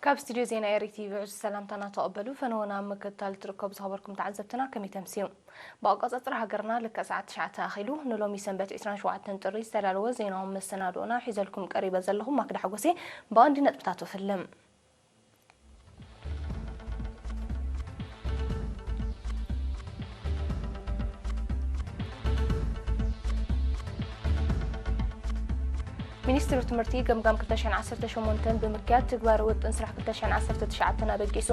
ካብ ስቱድዮ ዜና ኤሪ ቲቪ ዕዙዝ ሰላምታና ተቐበሉ። ፈነወና ኣብ ምክትታል ትርከቡ ዝኸበርኩም ተዓዘብትና ከመይ ተምስዩ? ብኣቆጻጽራ ሃገርና ልክዕ ሰዓት ትሽዓተ ኣኺሉ ንሎሚ ሰንበት ዕስራን ሸውዓተን ጥሪ ዝተዳለወ ዜናዊ መሰናድኦና ሒዘልኩም ቀሪበ ዘለኹ ማክዳ ሓጎሴ። ብቐንዲ ነጥብታቱ ፍልም። ሚኒስትሪ ትምህርቲ ገምጋም ክልተ ሽሕን ዓሰርተ ሸሞንተን ብምክያድ ትግባረ ውጥን ስራሕ ክልተ ሽሕን ዓሰርተ ትሽዓተን ኣበጊሱ።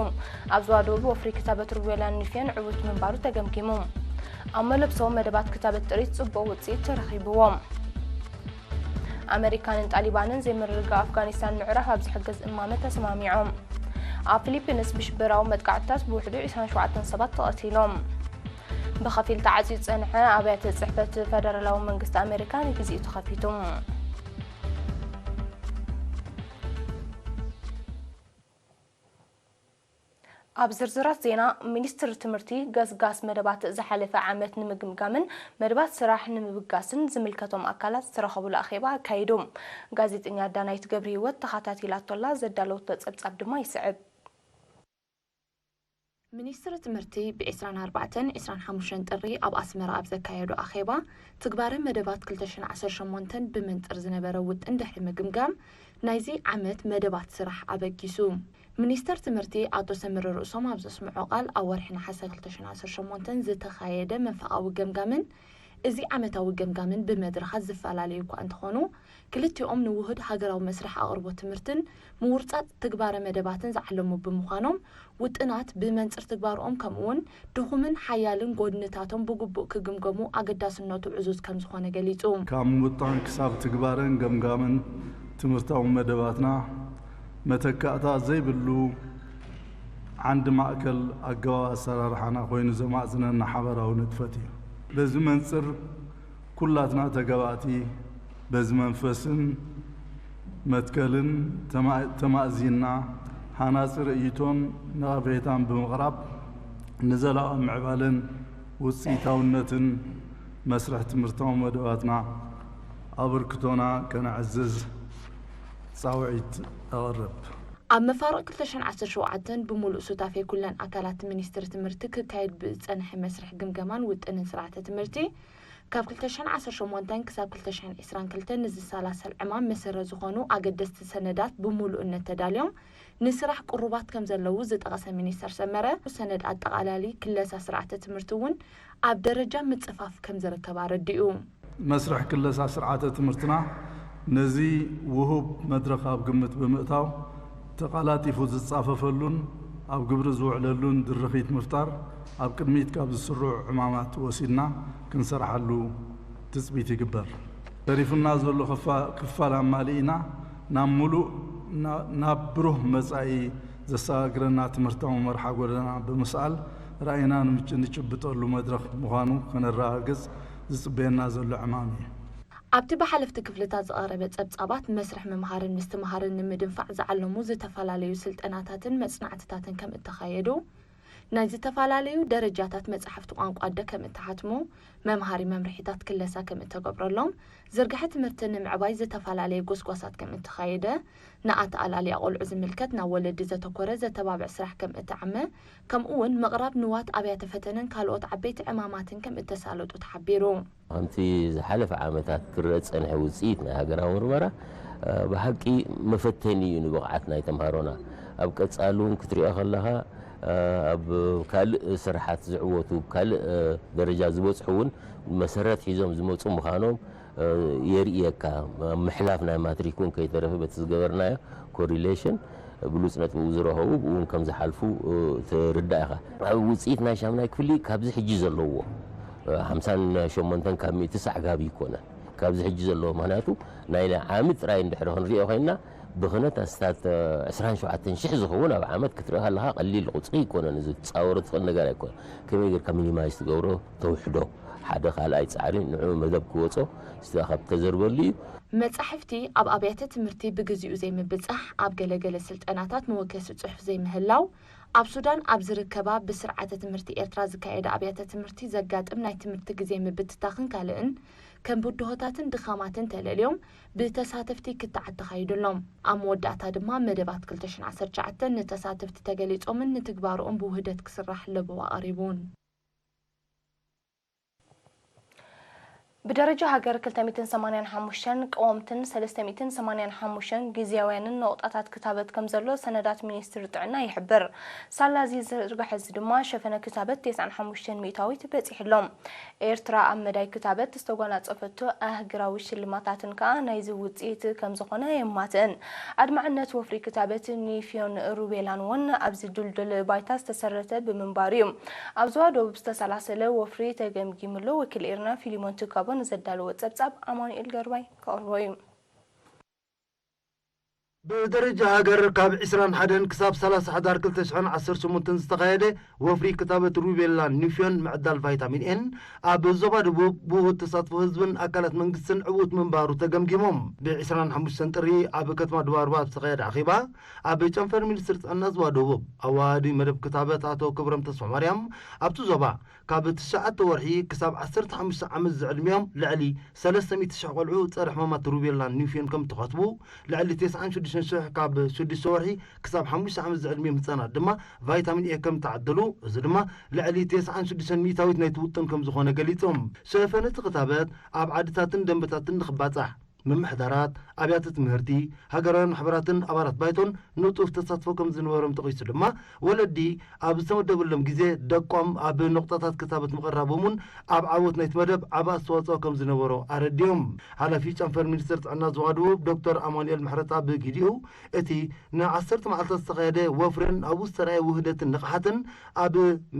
ኣብ ዞባ ደቡብ ወፍሪ ክታበት ሩቤላን ኒፍዮን ዕዉት ምንባሩ ተገምጊሙ። ኣብ መለብሶ መደባት ክታበት ጥሪት ጽቡቕ ውጽኢት ተረኺብዎ። ኣመሪካንን ጣሊባንን ዘይምርግጋእ ኣፍጋኒስታን ምዕራፍ ኣብ ዝሕግዝ እማመ ተሰማሚዖም። ኣብ ፊሊፒንስ ብሽበራዊ መጥቃዕትታት ብውሕዱ ዕስራን ሸውዓተን ሰባት ተቐቲሎም። ብኸፊል ተዓጽዩ ዝጸንሐ ኣብያተ ጽሕፈት ፈደራላዊ መንግስቲ ኣመሪካ ንግዜኡ ተኸፊቱ። ኣብ ዝርዝራት ዜና፣ ሚኒስትሪ ትምህርቲ ገስጋስ መደባት ዝሓለፈ ዓመት ንምግምጋምን መደባት ስራሕ ንምብጋስን ዝምልከቶም ኣካላት ዝተረኸብሉ ኣኼባ ኣካይዱ። ጋዜጠኛ ዳናይት ገብረህይወት ተኸታቲላቶላ፣ ዘዳለወቶ ጸብጻብ ድማ ይስዕብ። ሚኒስትሪ ትምህርቲ ብ ዕስራን ኣርባዕተን ዕስራን ሓሙሽተን ጥሪ ኣብ ኣስመራ ኣብ ዘካየዶ ኣኼባ፣ ትግባረ መደባት ክልተ ሽሕን ዓሰርተ ሸሞንተን ብምንጥር ዝነበረ ውጥን ድሕሪ ምግምጋም፣ ናይዚ ዓመት መደባት ስራሕ ኣበጊሱ። ሚኒስተር ትምህርቲ ኣቶ ሰመረ ርእሶም ኣብ ዘስምዖ ቃል፣ ኣብ ወርሒ ነሓሰ ክልተ ሽሕን ዓሰርተ ሸሞንተን ዝተኻየደ መንፈቓዊ ገምጋምን እዚ ዓመታዊ ገምጋምን ብመድረኻት ዝፈላለዩ እኳ እንተኾኑ፣ ክልቲኦም ንውሁድ ሃገራዊ መስርሕ ኣቕርቦት ትምህርትን ምውርጻጽ ትግባረ መደባትን ዝዓለሙ ብምዃኖም፣ ውጥናት ብመንጽር ትግባርኦም ከምኡውን ድኹምን ሓያልን ጎድንታቶም ብግቡእ ክግምገሙ ኣገዳስነቱ ዕዙዝ ከም ዝኾነ ገሊጹ። ካብ ምውጣን ክሳብ ትግባረን ገምጋምን ትምህርታዊ መደባትና መተካእታ ዘይብሉ ዓንዲ ማእከል ኣገባብ ኣሰራርሓና ኮይኑ ዘማእዝነና ሓበራዊ ንጥፈት እዩ። በዚ መንጽር ኩላትና ተጋባእቲ በዚ መንፈስን መትከልን ተማ-፣ ተማእዚንና ሃናጺ ርእይቶን ነቐፌታን ብምቕራብ ንዘላቒ ምዕባለን ውጽኢታውነትን መስርሕ ትምህርታዊ መደባትና ኣበርክቶና ከነዕዝዝ ጻውዒት ኣቕርብ። ኣብ መፋርቕ ክልተ ሽሕን ዓሰርተ ሸውዓተን ብምሉእ ሱታፌ ኩለን ኣካላት ሚኒስትሪ ትምህርቲ ክካየድ ብዝጸንሐ መስርሕ ግምገማን ውጥንን ስርዓተ ትምህርቲ፣ ካብ ክልተ ሽሕን ዓሰርተ ሸሞንተን ክሳብ ክልተ ሽሕን ዕስራን ክልተን ንዝሰላሰል ዕማም መሰረት ዝኾኑ ኣገደስቲ ሰነዳት ብምሉእነት ተዳልዮም ንስራሕ ቅሩባት ከም ዘለዉ ዝጠቐሰ ሚኒስተር ሰመረ፣ ሰነድ ኣጠቓላሊ ክለሳ ስርዓተ ትምህርቲ እውን ኣብ ደረጃ ምጽፋፍ ከም ዝርከብ ኣረዲኡ። መስርሕ ክለሳ ስርዓተ ትምህርትና ነዚ ውሁብ መድረኽ ኣብ ግምት ብምእታው፣ ተቓላጢፉ ዝጻፈፈሉን ኣብ ግብሪ ዝውዕለሉን ድርኺት ምፍጣር ኣብ ቅድሚት ካብ ዝስርዑ ዕማማት ወሲድና ክንሰርሓሉ ትጽቢት ይግበር። ተሪፉና ዘሎ ክፋ-፣ ክፋል ኣማሊእና ናብ ምሉእ፣ ና-፣ ናብ ብሩህ መጻኢ ዘሰጋግረና ትምህርታዊ መርሓ ጎደና ብምስኣል ራእይና ንምጭ-፣ ንጭብጠሉ መድረኽ ምዃኑ ከነረጋግጽ ዝጽበየና ዘሎ ዕማም እዩ። ኣብቲ ብሓለፍቲ ክፍልታት ዝቐረበ ጸብጻባት፣ መስርሕ ምምሃርን ምስትምሃርን ንምድንፋዕ ዝዓለሙ ዝተፈላለዩ ስልጠናታትን መጽናዕትታትን ከም እተኻየዱ፣ ናይ ዝተፈላለዩ ደረጃታት መጻሕፍቲ ቋንቋ ኣደ ከም እተሓትሙ፣ መምሃሪ መምርሒታት ክለሳ ከም እተገብረሎም፣ ዝርግሐ ትምህርቲ ንምዕባይ ዝተፈላለየ ጎስጓሳት ከም እተኻየደ፣ ንኣተኣላልያ ቆልዑ ዝምልከት ናብ ወለዲ ዘተኮረ ዘተባብዕ ስራሕ ከም እተዓመ፣ ከምኡውን ምቕራብ ንዋት ኣብያተ ፈተነን ካልኦት ዓበይቲ ዕማማትን ከም እተሳለጡ ተሓቢሩ። ከምቲ ዝሓለፈ ዓመታት ክረአ ዝጸንሐ ውጽኢት ናይ ሃገራዊ ምርመራ፣ እ፣ ብሓቂ መፈተኒ እዩ ንብቕዓት ናይ ተምሃሮና። ኣብ ቀጻሊ እውን ክትሪኦ ከለኻ፣ እ፣ ኣብ ካልእ ስራሓት ዝዕወቱ፣ ካልእ፣ እ፣ ደረጃ ዝበጽሑ እውን መሰረት ሒዞም ዝመጹ ምዃኖም፣ እ፣ የርእየካ። ኣብ ምሕላፍ ናይ ማትሪክ እውን ከይተረፈ በቲ ዝገበርናዮ ኮሪሌሽን ብሉጽ ነጥቢ ዝረኸቡ ብኡ እውን ከም ዝሓልፉ፣ እ፣ ትርዳእ ኢኻ። ኣብ ውጽኢት ናይ ሻምናይ ክፍሊ ካብዚ ሕጂ ዘለዎ፣ እ፣ ሓምሳን ሸሞንተን ካብ ሚእቲ ሰዓጋቢ ኣይኮነን። ካብዚ ሕጂ ዘለዎ፣ ምኽንያቱ ናይ ዓሚ ጥራይ እንድሕሪ ክንሪኦ ኮይንና፣ ብኽነት ኣስታት፣ እ፣ ዕስራን ሸውዓተን ሽሕ ዝኸውን ኣብ ዓመት ክትርኢ ከለኻ ቀሊል ቁጽሪ ኣይኮነን። እዚ ክትጻወሮ ትኽእል ነገር ኣይኮነን። ከመይ ጌርካ ሚኒማይዝ ትገብሮ፣ ተውሕዶ፣ ሓደ ካልኣይ ጻዕሪ ንዕኡ መደብ ክወጾ፣ እስቲ ካብ ተዘርበሉ እዩ። መጻሕፍቲ ኣብ ኣብያተ ትምህርቲ ብግዚኡ ዘይምብጻሕ፣ ኣብ ገለ ገለ ስልጠናታት መወከሲ ጽሑፍ ዘይምህላው፣ ኣብ ሱዳን ኣብ ዝርከባ ብስርዓተ ትምህርቲ ኤርትራ ዝካየዳ ኣብያተ ትምህርቲ ዘጋጥም ናይ ትምህርቲ ግዜ ምብትታኽን ካልእን ከም ብድሆታትን ድኻማትን ተለልዮም ብተሳተፍቲ ክትዓት ተኻይዱ ኣሎ። ኣብ መወዳእታ ድማ መደባት ክልተ ሽሕን ዓሰርተ ትሽዓተን ንተሳተፍቲ ተገሊጾምን ንትግባርኦም ብውህደት ክስራሕ ለበዋ ቀሪቡን። ብደረጃ ሃገር ክልተ ሚእትን ሰማንያን ሓሙሽተን ቀወምትን ሰለስተ ሚእትን ሰማንያን ሓሙሽተን ግዝያውያንን ነቑጣታት ክታበት ከም ዘሎ ሰነዳት ሚኒስትሪ ጥዕና ይሕብር። ሳላ እዚ ዝርግሐ እዚ ድማ ሸፈነ ክታበት ተስዓን ሓሙሽተን ሚእታዊት በጺሑ ኣሎ። ኤርትራ ኣብ መዳይ ክታበት ዝተጓናጸፈቶ ኣህግራዊ ሽልማታትን ከኣ ናይዚ ውጽኢት ከም ዝኾነ የማትእን። ኣድማዕነት ወፍሪ ክታበት ኒፍዮን ሩቤላን እውን ኣብዚ ድልዱል ባይታ ዝተሰረተ ብምንባሩ እዩ። ኣብ ዞባ ደቡብ ዝተሰላሰለ ወፍሪ ተገምጊሙ ኣሎ። ወኪል ኤርና ፊሊሞን ትካቦ ንዘዳለዎ ጸብጻብ ኣማኑኤል ገርባይ ከቕርቦ እዩ። ብደረጃ ሃገር ካብ ዕስራን ሓደን ክሳብ ሰላሳ ሕዳር ክልተ ሽሕን ዓሰርተ ሸሞንተን ዝተኻየደ ወፍሪ ክታበት ሩቤላን ኒፍዮን ምዕዳል ቫይታሚን ኤን ኣብ ዞባ ደቡብ ብውሁድ ተሳትፎ ህዝብን ኣካላት መንግስትን ዕዉት ምንባሩ ተገምጊሞም። ብ ዕስራን ሓሙሽተን ጥሪ ኣብ ከተማ ድባርባ ኣብ ዝተኻየደ ኣኼባ ኣብ ጨንፈር ሚኒስትሪ ጥዕና ዞባ ደቡብ ኣዋሃዲ መደብ ክታበት ኣቶ ክብሮም ተስፋማርያም ኣብቲ ዞባ ካብ ትሽዓተ ወርሒ ክሳብ ዓሰርተ ሓሙሽተ ዓመት ዝዕድሚኦም ልዕሊ ሰለስተ ሚእቲ ሽሕ ቆልዑ ጸረ ሕማማት ሩቤላን ኒፍዮን ከም እተኸትቡ፣ ልዕሊ ተስዓን ሽዱሽተን ሽሕ ካብ ሽዱሽተ ወርሒ ክሳብ ሓሙሽተ ዓመት ዝዕድሚኦም ህጻናት ድማ ቫይታሚን ኤ ከም እተዓደሉ፣ እዚ ድማ ልዕሊ ተስዓን ሽዱሽተን ሚእታዊት ናይቲ ውጥን ከም ዝኾነ ገሊጾም። ሸፈነ እቲ ክታበት ኣብ ዓድታትን ደንበታትን ንኽባጻሕ ምምሕዳራት፣ ኣብያተ ትምህርቲ፣ ሃገራውያን ማሕበራትን ኣባላት ባይቶን ንጡፍ ተሳትፎ ከም ዝነበሮም ጠቒሱ ድማ፣ ወለዲ ኣብ ዝተመደበሎም ግዜ ደቆም ኣብ ነቑጣታት ክታበት ምቕራቦም እውን ኣብ ዓወት ናይቲ መደብ ዓቢ ኣስተዋጽኦ ከም ዝነበሮ ኣረዲኦም። ሓላፊ ጨንፈር ሚኒስትሪ ጥዕና ዞባ ደቡብ ዶክተር ኣማኑኤል ምሕረትኣብ ብግዲኡ፣ እቲ ንዓሰርተ መዓልታት ዝተኻየደ ወፍርን ኣብኡ ዝተራእየ ውህደትን ንቕሓትን ኣብ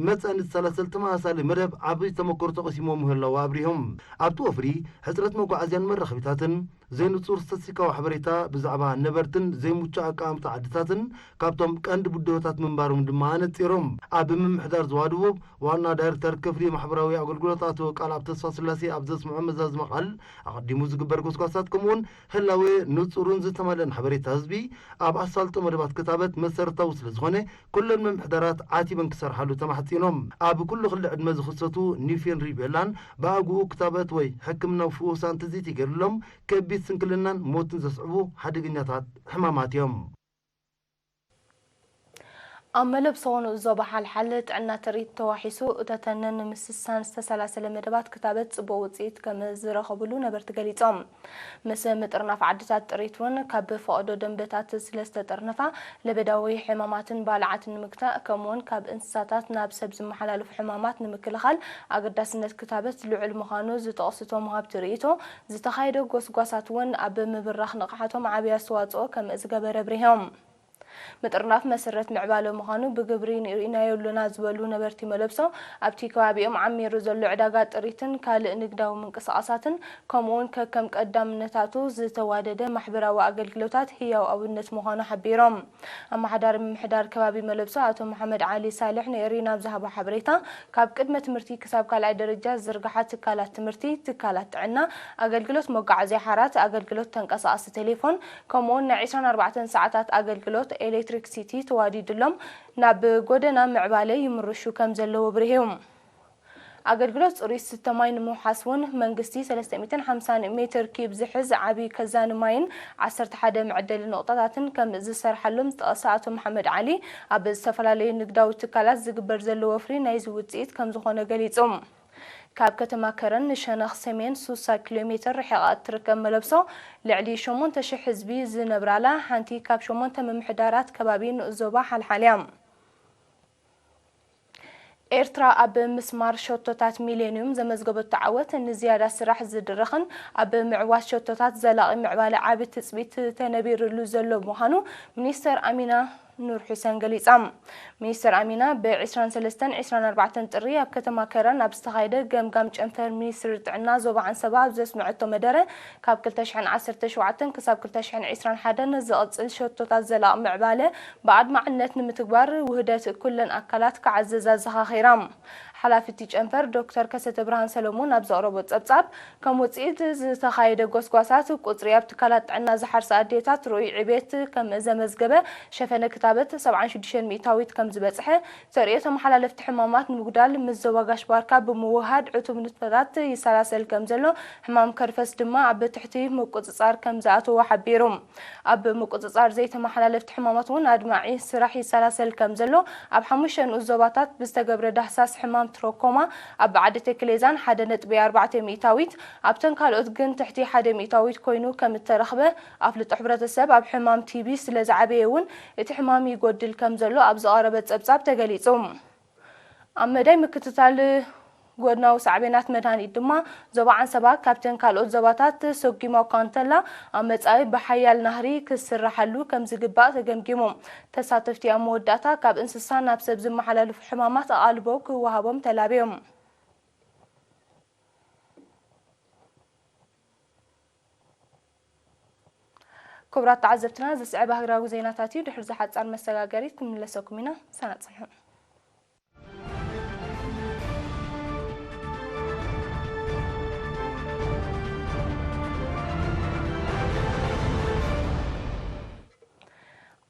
መጻኢ ንዝሰላሰል ተመሳሳሊ መደብ ዓቢ ተመክሮ ተቐሲሞ ምህላዉ ኣብሪሆም። ኣብቲ ወፍሪ ሕጽረት መጓዓዝያን መራኸቢታትን፣ ዘይንጹር ስታትስቲካዊ ሓበሬታ ብዛዕባ ነበርትን ዘይምቹእ ኣቀማምጣ ዓድታትን ካብቶም ቀንዲ ብድሆታት ምንባሮም ድማ ኣነጺሮም። ኣብ ምምሕዳር ዞባ ደቡብ ዋና ዳይሬክተር ክፍሊ ማሕበራዊ ኣገልግሎት ኣቶ ቃልኣብ ተስፋስላሴ ኣብ ዘስምዖ መዛዝማ ቃል፣ ኣቐዲሙ ዝግበር ጎስጓሳት ከምኡውን ህላዌ ንጹርን ዝተማልአን ሓበሬታ ህዝቢ ኣብ ኣሳልጦ መደባት ክታበት መሰረታዊ ስለ ዝኾነ፣ ኩለን ምምሕዳራት ዓቲበን ክሰርሓሉ ተማሕጺኖም። ኣብ ኩሉ ክሊ ዕድመ ዝኽሰቱ ኒፍዮን ሩቤላን ብኣግኡ ክታበት ወይ ሕክምናዊ ፍወሳ እንተዘይተገይሩሎም፣ ከቢድ ስንክልናን ሞትን ዘስዕቡ ሓደገኛታት ሕማማት እዮም። ኣብ መለብሶ ንኡስ ዞባ ሓልሓል ጥዕና ትርኢት ተዋሒሱ፣ እተተንን ምስሳን ዝተሰላሰለ መደባት ክታበት ጽቡቕ ውጽኢት ከም ዝረኸብሉ ነበርቲ ገሊጾም። ምስ ምጥርናፍ ዓድታት ጥሪት እውን ካብ ፈቐዶ ደንበታት ስለ ዝተጠርነፋ፣ ለበዳዊ ሕማማትን ባልዓትን ንምግታእ፣ ከምኡውን ካብ እንስሳታት ናብ ሰብ ዝመሓላለፉ ሕማማት ንምክልኻል ኣገዳስነት ክታበት ልዑል ምዃኑ ዝጠቕሱ እቶም ወሃብቲ ርእይቶ፣ ዝተኻየደ ጎስጓሳት እውን ኣብ ምብራኽ ንቕሓቶም ዓብዪ ኣስተዋጽኦ ከም ዝገበረ ኣብሪሆም። ምጥርናፍ መሰረት ምዕባለ ምዃኑ ብግብሪ ንርኢናዮ ኣሎና ዝበሉ ነበርቲ መለብሶ፣ ኣብቲ ከባቢኦም ዓሚሩ ዘሎ ዕዳጋ ጥሪትን ካልእ ንግዳዊ ምንቅስቓሳትን፣ ከምኡውን ከከም ቀዳምነታቱ ዝተዋደደ ማሕበራዊ ኣገልግሎታት ህያው ኣብነት ምዃኑ ሓቢሮም። ኣመሓዳሪ ምምሕዳር ከባቢ መለብሶ ኣቶ መሓመድ ዓሊ ሳልሕ ንኤሪና ኣብ ዝሃቦ ሓበሬታ፣ ካብ ቅድመ ትምህርቲ ክሳብ ካልኣይ ደረጃ ዝዝርግሓ ትካላት ትምህርቲ፣ ትካላት ጥዕና፣ ኣገልግሎት መጓዓዝያ ሓራት፣ ኣገልግሎት ተንቀሳቓሲ ቴሌፎን፣ ከምኡውን ናይ ዕስራን ኣርባዕተን ሰዓታት ኣገልግሎት ኤሌክትሪክሲቲ ተዋዲዱሎም ናብ ጎደና ምዕባለ ይምርሹ ከም ዘለዉ ኣብሪሆም። ኣገልግሎት ጽሩይ ዝስተ ማይ ንምውሓስ እውን መንግስቲ ሰለስተ ሚእትን ሓምሳን ሜትር ኪዩብ ዝሕዝ ዓቢ ከዛኒ ማይን ዓሰርተ ሓደ መዐደሊ ነቑጣታትን ከም ዝሰርሓሎም ዝጠቐሰ ኣቶ መሓመድ ዓሊ፣ ኣብ ዝተፈላለዩ ንግዳዊ ትካላት ዝግበር ዘሎ ወፍሪ ናይዚ ውጽኢት ከም ዝኾነ ገሊጹ። ካብ ከተማ ከረን ንሸነኽ ሰሜን ሱሳ ኪሎ ሜትር ርሒቓ እትርከብ መለብሶ፣ ልዕሊ ሸሞንተ ሽሕ ህዝቢ ዝነብራላ ሓንቲ ካብ ሸሞንተ ምምሕዳራት ከባቢ ንኡስ ዞባ ሓልሓል እያ። ኤርትራ ኣብ ምስማር ሸቶታት ሚሌንዩም ዘመዝገበቶ ዓወት ንዝያዳ ስራሕ ዝድርኽን ኣብ ምዕዋት ሸቶታት ዘላቒ ምዕባለ ዓቢ ትጽቢት ተነቢርሉ ዘሎ ምዃኑ ሚኒስተር ኣሚና ኑር ሑሰን ገሊጻ። ሚኒስተር ኣሚና ብ ዕስራን ሰለስተን ዕስራን ኣርባዕተን ጥሪ ኣብ ከተማ ከረን ኣብ ዝተኻየደ ገምጋም ጨንፈር ሚኒስትሪ ጥዕና ዞባ ዓንሰባ ኣብ ዘስምዐቶ መደረ፣ ካብ ክልተ ሽሕን ዓሰርተ ሸውዓተን ክሳብ ክልተ ሽሕን ዕስራን ሓደን ዝቕጽል ሸቶታት ዘላቒ ምዕባለ ብኣድማዕነት ንምትግባር ውህደት ኩለን ኣካላት ክዓዝዝ ኣዘኻኺራ። ሓላፊ እቲ ጨንፈር ዶክተር ከሰተ ብርሃን ሰለሞን ኣብ ዘቕረቦ ጸብጻብ፣ ከም ውጽኢት ዝተኻየደ ጎስጓሳት፣ ቁጽሪ ኣብ ትካላት ጥዕና ዝሓርሳ ኣዴታት ርኡይ ዕቤት ከም ዘመዝገበ፣ ሸፈነ ክታበት ሰብዓን ሽዱሽተን ሚእታዊት ከም ዝበጽሐ፣ ተርእዮ ተመሓላለፍቲ ሕማማት ንምጉዳል ምስ ዞባ ጋሽ ባርካ ብምውህሃድ ዕቱብ ንጥፈታት ይሰላሰል ከም ዘሎ፣ ሕማም ከርፈስ ድማ ኣብ ትሕቲ ምቁጽጻር ከም ዝኣተወ ሓቢሩ። ኣብ ምቁጽጻር ዘይተመሓላለፍቲ ሕማማት እውን ኣድማዒ ስራሕ ይሰላሰል ከም ዘሎ፣ ኣብ ሓሙሽተ ንኡስ ዞባታት ብዝተገብረ ዳህሳስ ሕማም ትሮኮማ ኣብ ዓዲ ተክሌዛን ሓደ ነጥቢ ኣርባዕተ ሚእታዊት፣ ኣብተን ካልኦት ግን ትሕቲ ሓደ ሚእታዊት ኮይኑ ከም እተረኽበ ኣፍልጦ ሕብረተሰብ ኣብ ሕማም ቲቢ ስለ ዝዓበየ እውን እቲ ሕማም ይጎድል ከም ዘሎ ኣብ ዝቐረበ ጸብጻብ ተገሊጹ። ኣብ መዳይ ምክትታል ጎድናዊ ሳዕቤናት መድሃኒት ድማ፣ ዞባ ዓንሰባ ካብተን ካልኦት ዞባታት ሰጒማ እኳ እንተላ፣ ኣብ መጻኢ ብሓያል ናህሪ ክስራሓሉ ከም ዝግባእ ተገምጊሙ። ተሳተፍቲ ኣብ መወዳእታ፣ ካብ እንስሳ ናብ ሰብ ዝመሓላለፉ ሕማማት ኣቓልቦ ክወሃቦም ተላብዮም። ክቡራት ተዓዘብትና፣ ዝስዕብ ሃገራዊ ዜናታት እዩ። ድሕሪ እዚ ሓጻር መሰጋገሪት ክንምለሰኩም ኢና። ምሳና ጽንሑ።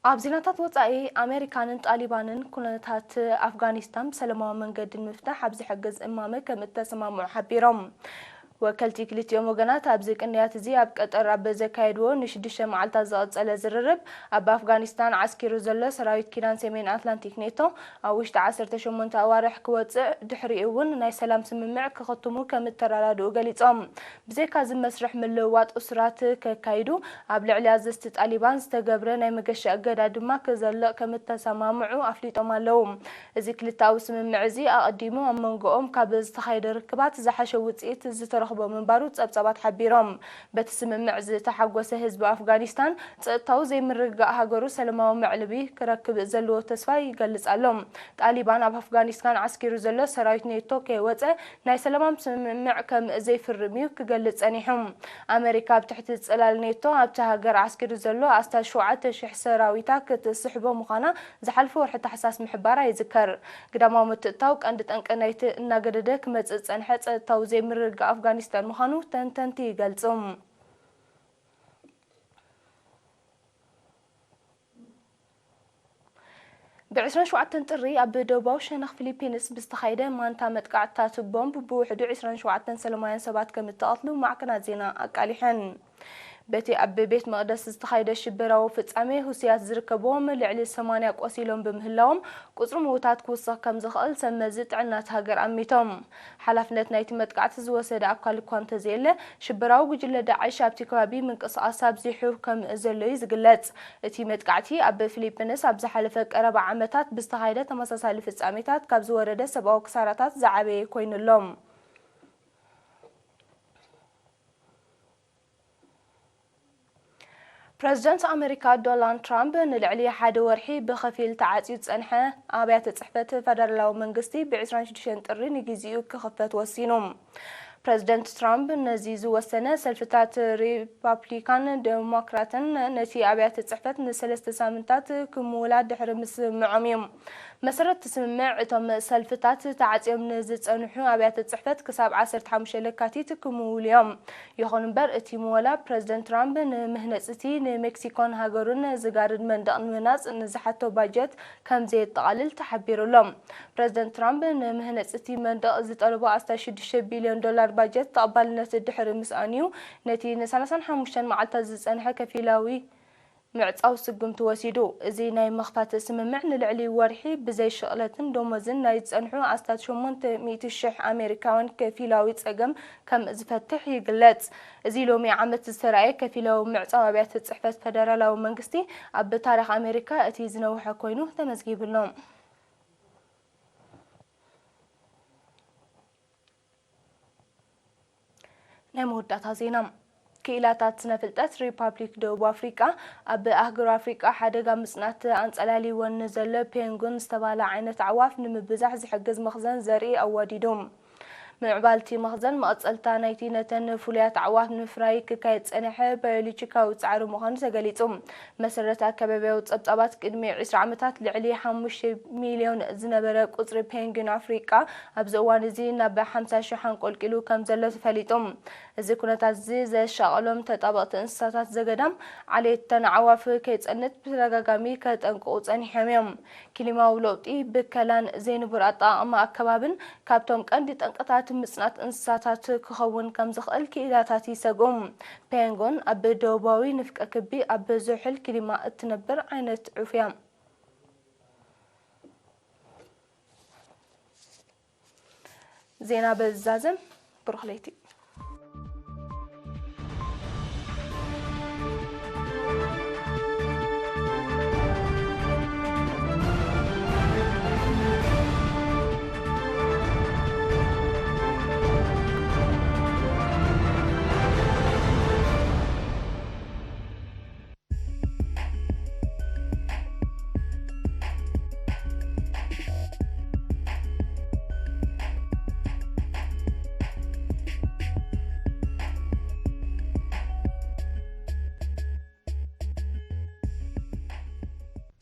ኣብ ዜናታት ወጻኢ፣ ኣሜሪካንን ጣሊባንን ኩነታት ኣፍጋኒስታን ብሰላማዊ መንገዲ ንምፍታሕ ኣብ ዝሕግዝ እማመ ከም እተሰማምዑ ሓቢሮም። ወከልቲ ክልቲኦም ወገናት ኣብዚ ቅንያት እዚ ኣብ ቀጠር ኣብ ዘካየድዎ ንሽዱሽተ መዓልታት ዝቐጸለ ዝርርብ፣ ኣብ ኣፍጋኒስታን ዓስኪሩ ዘሎ ሰራዊት ኪዳን ሰሜን ኣትላንቲክ ኔቶ ኣብ ውሽጢ ዓሰርተ ሸሞንተ ኣዋርሕ ክወጽእ፣ ድሕሪኡ እውን ናይ ሰላም ስምምዕ ክኽትሙ ከም እተረዳድኡ ገሊጾም። ብዘይካ እዚ መስርሕ ምልውዋጥ እሱራት ከካይዱ፣ ኣብ ልዕሊ ኣዘዝቲ ጣሊባን ዝተገብረ ናይ መገሻ እገዳ ድማ ክዘልቕ ከም እተሰማምዑ ኣፍሊጦም ኣለዉ። እዚ ክልተኣዊ ስምምዕ እዚ ኣቐዲሙ ኣብ መንጎኦም ካብ ዝተኻየደ ርክባት ዝሓሸ ውጽኢት ዝተረኽቦ ምንባሩ ጸብጻባት ሓቢሮም። በቲ ስምምዕ ዝተሓጎሰ ህዝቢ ኣፍጋኒስታን፣ ጸጥታዊ ዘይምርግጋእ ሃገሩ ሰላማዊ መዕልቢ ክረክብ ዘለዎ ተስፋ ይገልጽ ኣሎ። ጣሊባን ኣብ ኣፍጋኒስታን ዓስኪሩ ዘሎ ሰራዊት ኔቶ ከይወጸ ናይ ሰላማዊ ስምምዕ ከም ዘይፍርም እዩ ክገልጽ ጸኒሑ። ኣመሪካ ኣብ ትሕቲ ጽላል ኔቶ ኣብታ ሃገር ዓስኪሩ ዘሎ ኣስታት ሸውዓተ ሽሕ ሰራዊታ ክትስሕቦ ምዃና ዝሓለፈ ወርሒ ታሕሳስ ምሕባራ ይዝከር። ግዳማዊ ምትእትታው ቀንዲ ጠንቂ ናይቲ እናገደደ ክመጽእ ዝጸንሐ ጸጥታዊ ዘይምርግጋእ ኣፍጋኒስታን ምዃኑ ተንተንቲ ይገልጹ። ብ ዕስራን ሸውዓተን ጥሪ ኣብ ደቡባዊ ሸነኽ ፊሊፒንስ ብዝተኻየደ ማንታ መጥቃዕትታት ቦምብ ብውሕዱ ዕስራን ሸውዓተን ሰላማውያን ሰባት ከም እተቐትሉ ማዕከናት ዜና ኣቃሊሐን። በቲ ኣብ ቤት መቕደስ ዝተኻየደ ሽበራዊ ፍጻሜ፣ ሁሲያት ዝርከብዎም ልዕሊ ሰማንያ ቆሲሎም ብምህላዎም፣ ቁጽሪ ምዉታት ክውስኽ ከም ዝኽእል ሰብ መዚ ጥዕና እታ ሃገር ኣሚቶም። ሓላፍነት ናይቲ መጥቃዕቲ ዝወሰደ ኣካል እኳ እንተዘየለ፣ ሽበራዊ ጉጅለ ዳዕሽ ኣብቲ ከባቢ ምንቅስቓስ ኣብዚሑ ከም ዘሎ እዩ ዝግለጽ። እቲ መጥቃዕቲ ኣብ ፊሊፒንስ ኣብ ዝሓለፈ ቀረባ ዓመታት ብዝተኻየደ ተመሳሳሊ ፍጻሜታት ካብ ዝወረደ ሰብኣዊ ክሳራታት ዝዓበየ ኮይኑ ኣሎ። ፕረዚደንት ኣመሪካ ዶናልድ ትራምፕ ንልዕሊ ሓደ ወርሒ ብኸፊል ተዓጽዩ ዝጸንሐ ኣብያተ ጽሕፈት ፈደራላዊ መንግስቲ ብ ዕስራን ሽዱሽተን ጥሪ ንግዚኡ ክኽፈት ወሲኑ። ፕረዚደንት ትራምፕ ነዚ ዝወሰነ፣ ሰልፍታት ሪፓብሊካን ዴሞክራትን ነቲ ኣብያተ ጽሕፈት ንሰለስተ ሳምንታት ክምውላ ድሕሪ ምስምዖም እዩ። መሰረት እቲ ስምምዕ፣ እቶም ሰልፍታት ተዓጽዮም ንዝጸንሑ ኣብያተ ጽሕፈት ክሳብ ዓሰርተ ሓሙሽተ ለካቲት ክምውሉ እዮም። ይኹን እምበር፣ እቲ ምወላ ፕረዚደንት ትራምፕ ንምህነጽቲ ንሜክሲኮን ሃገሩን ዝጋርድ መንደቕ ንምህናጽ ንዝሓቶ ባጀት ከም ዘየጠቓልል ተሓቢሩ ኣሎ። ፕረዚደንት ትራምፕ ንምህነጽቲ መንደቕ ዝጠለቦ ኣስታት ሽዱሽተ ቢልዮን ዶላር ባጀት ተቐባልነት ድሕሪ ምስኣኑ እዩ፣ ነቲ ንሰላሳን ሓሙሽተን መዓልታት ዝጸንሐ ከፊላዊ ምዕጻው ስጉምቲ ወሲዱ። እዚ ናይ ምኽፋት ስምምዕ ንልዕሊ ወርሒ ብዘይ ሽቕለትን ደሞዝን ናይ ዝጸንሑ ኣስታት ሸሞንተ ሚእቲ ሽሕ ኣሜሪካውያን ከፊላዊ ጸገም ከም ዝፈትሕ ይግለጽ። እዚ ሎሚ ዓመት ዝተራእየ ከፊላዊ ምዕጻው ኣብያተ ጽሕፈት ፈደራላዊ መንግስቲ ኣብ ታሪኽ ኣሜሪካ እቲ ዝነውሐ ኮይኑ ተመዝጊቡ ኣሎ። ናይ መወዳእታ ዜና። ክኢላታት ስነ ፍልጠት ሪፓብሊክ ደቡብ ኣፍሪቃ፣ ኣብ ኣህጉር ኣፍሪቃ ሓደጋ ምጽናት ኣንጸላልይወን ንዘሎ ፔንጉን ዝተባህለ ዓይነት ኣዕዋፍ ንምብዛሕ ዝሕግዝ መኽዘን ዘርኢ ኣዋዲዱ። ምዕባልቲ መኽዘን መቐጸልታ ናይቲ ነተን ፍሉያት ኣዕዋፍ ንምፍራይ ክካየድ ጸኒሐ ባዮሎጂካዊ ጻዕሪ ምዃኑ ተገሊጹ። መሰረት ኣከባቢያዊ ጸብጻባት፣ ቅድሚ ዕስራ ዓመታት ልዕሊ ሓሙሽተ ሚልዮን ዝነበረ ቁጽሪ ፔንግዊን ኣፍሪቃ ኣብዚ እዋን እዚ ናብ ሓምሳ ሽሕ ኣንቆልቂሉ ከም ዘሎ ተፈሊጡ። እዚ ኩነታት እዚ ዘሻቐሎም ተጣበቕቲ እንስሳታት ዘገዳም፣ ዓሌት እተን ኣዕዋፍ ከይጸንት ብተደጋጋሚ ከጠንቅቑ ጸኒሖም እዮም። ክሊማዊ ለውጢ፣ ብከላን ዘይንቡር ኣጠቓቕማ ኣከባብን ካብቶም ቀንዲ ጠንቅታት ምጽናት እንስሳታት ክኸውን ከም ዝኽእል ክኢላታት ይሰግኡ። ፔንጎን ኣብ ደቡባዊ ንፍቀ ክቢ ኣብ ዝሑል ክሊማ እትነብር ዓይነት ዑፍ እያ። ዜና በዛዘም። ብሩኽ ለይቲ።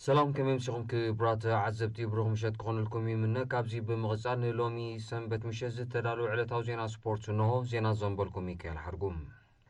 ሰላም፣ ከመይ ምሲኹም ክቡራት ዓዘብቲ? ብሩኽ ምሸት ክኾነልኩም ይምነ። ካብዚ ብምቕጻል ንሎሚ ሰንበት ምሸት ዝተዳለወ ዕለታዊ ዜና ስፖርት እንሆ። ዜና ዘንበልኩም ሚካኤል ሓርጉም።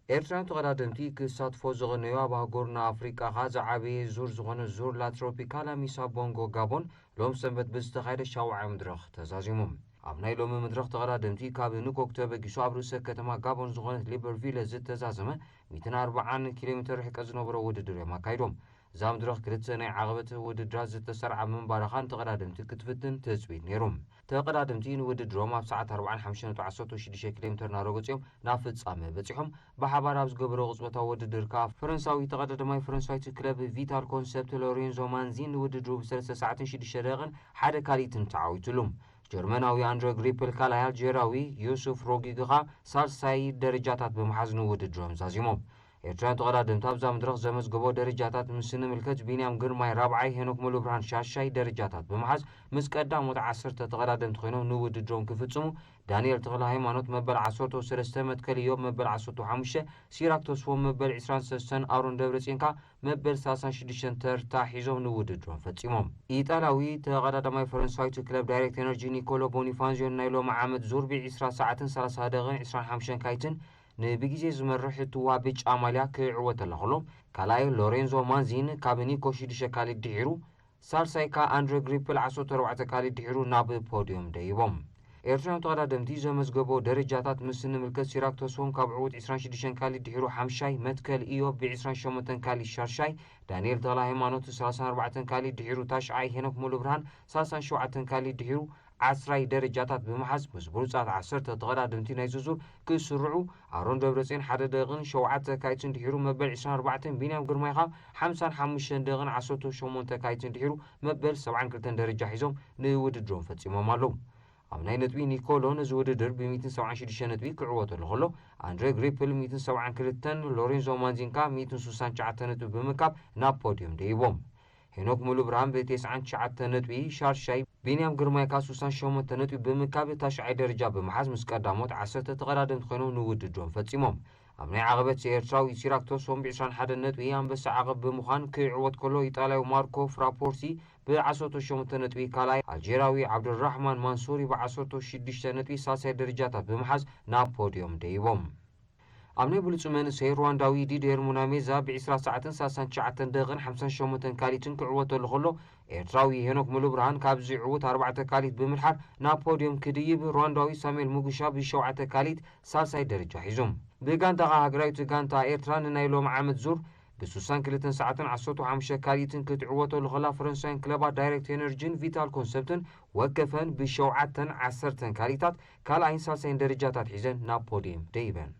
ኤርትራውያን ተቐዳደምቲ ክሳትፎ ዝቐነዩ ኣብ ኣህጉርና ኣፍሪቃ ከኣ ዝዓበየ ዙር ዝኾነ ዙር ላ ትሮፒካላ ሚሳ ቦንጎ ጋቦን ሎም ሰንበት ብዝተኻየደ ሻውዓይ መድረኽ ተዛዚሞም። ኣብ ናይ ሎሚ መድረኽ ተቐዳደምቲ ካብ ንኮክ ተበጊሱ ኣብ ርእሰ ከተማ ጋቦን ዝኾነት ሊበርቪለ ዝተዛዘመ ሚእትን ኣርባዓን ኪሎ ሜተር ርሕቀት ዝነበሮ ውድድር እዮም ኣካይዶም። እዛ መድረኽ ክልተ ናይ ዓቐበት ውድድራት ዝተሰርዓ ምንባራ ኻን ተቐዳደምቲ ክትፍትን ትጽቢት ነይሩ። ተቐዳደምቲ ንውድድሮም ኣብ ሰዓት ኣርባዓን ሓሙሽተ ነጥቢ ዓሰርተ ሽዱሽተ ኪሎ ሜተር እናረገጹ እዮም ናብ ፍጻመ በጺሖም። ብሓባር ኣብ ዝገበሮ ቅጽበታዊ ውድድር ከኣ ፈረንሳዊ ተቐዳዳማይ ፈረንሳዊት ክለብ ቪታል ኮንሰፕት ሎሬንዞ ማንዚን ንውድድሩ ብሰለስተ ሰዓትን ሽዱሽተ ደቂቕን ሓደ ካልኢትን ተዓዊቱሉ። ጀርመናዊ ኣንድረ ግሪፕል ካልኣይ፣ ኣልጀርያዊ ዩሱፍ ሮጊግ ከኣ ሳልሳይ ደረጃታት ብምሓዝ ንውድድሮም ዛዚሞም። ኤርትራውያን ተቐዳደምቲ ኣብዛ መድረኽ ዘመዝገቦ ደረጃታት ምስ ንምልከት፣ ቢንያም ግርማይ ራብዓይ፣ ሄኖክ ሙሉብርሃን ሻሻይ ደረጃታት ብምሓዝ ምስ ቀዳሞት ዓሰርተ ተቐዳደምቲ ኮይኖም ንውድድሮም ክፍጽሙ፣ ዳንኤል ተኽለ ሃይማኖት መበል ዓሰርተ ሰለስተ፣ መትከል ኢዮብ መበል ዓሰርተ ሓሙሽተ፣ ሲራክ ተስፎም መበል ዕስራን ሰለስተን፣ ኣሮን ደብረጽዮን ከኣ መበል ሰላሳን ሽዱሽተን ተርታ ሒዞም ንውድድሮም ፈጺሞም። ኢጣልያዊ ተቐዳዳማይ ፈረንሳዊት ክለብ ዳይሬክት ኤነርጂ ኒኮሎ ቦኒፋንዚዮን ናይ ሎሚ ዓመት ዙር ብዒስራ ሰዓትን ሰላሳ ደቂቕን ዕስራን ሓሙሽተን ካይትን ንብግዜ ዝመርሕ እትዋ ብጫ ማልያ ክዕወተላ ከሎ፣ ካልኣይ ሎሬንዞ ማንዚን ካብ ኒኮ ሽዱሽተ ካሊድ ድሒሩ፣ ሳልሳይ ከኣ ኣንድረ ግሪፕል ዓሰርተ ኣርባዕተ ካሊድ ድሒሩ ናብ ፖድዮም ደይቦም። ኤርትራውያን ተቐዳደምቲ ዘመዝገቦ ደረጃታት ምስ ንምልከት፣ ሲራክ ተስፎም ካብ ዕዉት ዕስራን ሽዱሽተን ካሊድ ድሒሩ ሓምሻይ፣ መትከል ኢዮብ ብዕስራን ሸሞንተን ካሊድ ሻሻይ፣ ዳንኤል ተኽለ ሃይማኖት ሰላሳን ኣርባዕተን ካሊድ ድሒሩ ታሽዓይ፣ ሄኖክ ሙሉብርሃን ሰላሳን ሸውዓተን ካሊድ ድሒሩ ዓስራይ ደረጃታት ብምሓዝ ምስ ብሉጻት ዓሰርተ ተቐዳደምቲ ናይዚ ዙር ክስርዑ፣ ኣሮን ደብረጽዮን ሓደ ደቂቕን ሸውዓተ ካይትን ድሒሩ መበል ዕስራን ኣርባዕተን፣ ቢንያም ግርማይ ከኣ ሓምሳን ሓሙሽተን ደቂቕን ዓሰርተ ሸሞንተ ካይትን ድሒሩ መበል ሰብዓን ክልተን ደረጃ ሒዞም ንውድድሮም ፈጺሞም ኣለዉ። ኣብ ናይ ነጥቢ፣ ኒኮሎ ነዚ ውድድር ብሚእትን ሰብዓን ሽዱሽተ ነጥቢ ክዕወተሉ ከሎ፣ ኣንድሬ ግሪፕል ሚእትን ሰብዓን ክልተን፣ ሎሬንዞ ማንዚን ከኣ ሚእትን ስሳን ትሽዓተ ነጥቢ ብምርካብ ናብ ፖድዮም ደይቦም። ሄኖክ ሙሉብርሃን ብተስዓን ትሽዓተን ነጥቢ ሻርሻይ፣ ቢንያም ግርማይ ከኣ ስሳን ሸሞንተ ነጥቢ ብምርካብ ታሽዓይ ደረጃ ብምሓዝ ምስ ቀዳሞት ዓሰርተ ተቐዳደምቲ ኮይኖም ንውድድሮም ፈጺሞም። ኣብ ናይ ዓቐበት፣ ኤርትራዊ ሲራክ ተስፎም ብዕስራን ሓደን ነጥቢ ኣንበሳ ዓቐብ ብምዃን ክዕወት ከሎ፣ ኢጣልያዊ ማርኮ ፍራፖርሲ ብዓሰርተ ሸሞንተ ነጥቢ ካልኣይ፣ ኣልጀርያዊ ዓብዱራሕማን ማንሱሪ ብዓሰርተ ሽዱሽተ ነጥቢ ሳልሳይ ደረጃታት ብምሓዝ ናብ ፖድዮም ደይቦም። ኣብ ናይ ብሉጽ መንእሰይ፣ ሩዋንዳዊ ዲዴር ሙናሜዛ ብዕስራ ሰዓትን ሰላሳን ትሽዓተን ደቂቕን ሓምሳን ሸሞንተን ካሊትን ክዕወተሉ ከሎ፣ ኤርትራዊ ሄኖክ ሙሉብርሃን ካብዚ ዕዉት ኣርባዕተ ካሊት ብምድሓር ናብ ፖድዮም ክድይብ፣ ሩዋንዳዊ ሳሙኤል ሙጉሻ ብሸውዓተ ካሊት ሳልሳይ ደረጃ ሒዙ። ብጋንታኻ፣ ሃገራዊት ጋንታ ኤርትራ ንናይ ሎም ዓመት ዙር ብስሳን ክልተን ሰዓትን ዓሰርተ ሓሙሽተ ካሊትን ክትዕወተሉ ከላ፣ ፈረንሳውያን ክለባት ዳይሬክት ኤነርጂን ቪታል ኮንሰፕትን ወከፈን ብሸውዓተን ዓሰርተን ካሊታት ካልኣይን ሳልሳይን ደረጃታት ሒዘን ናብ ፖድየም ደይበን።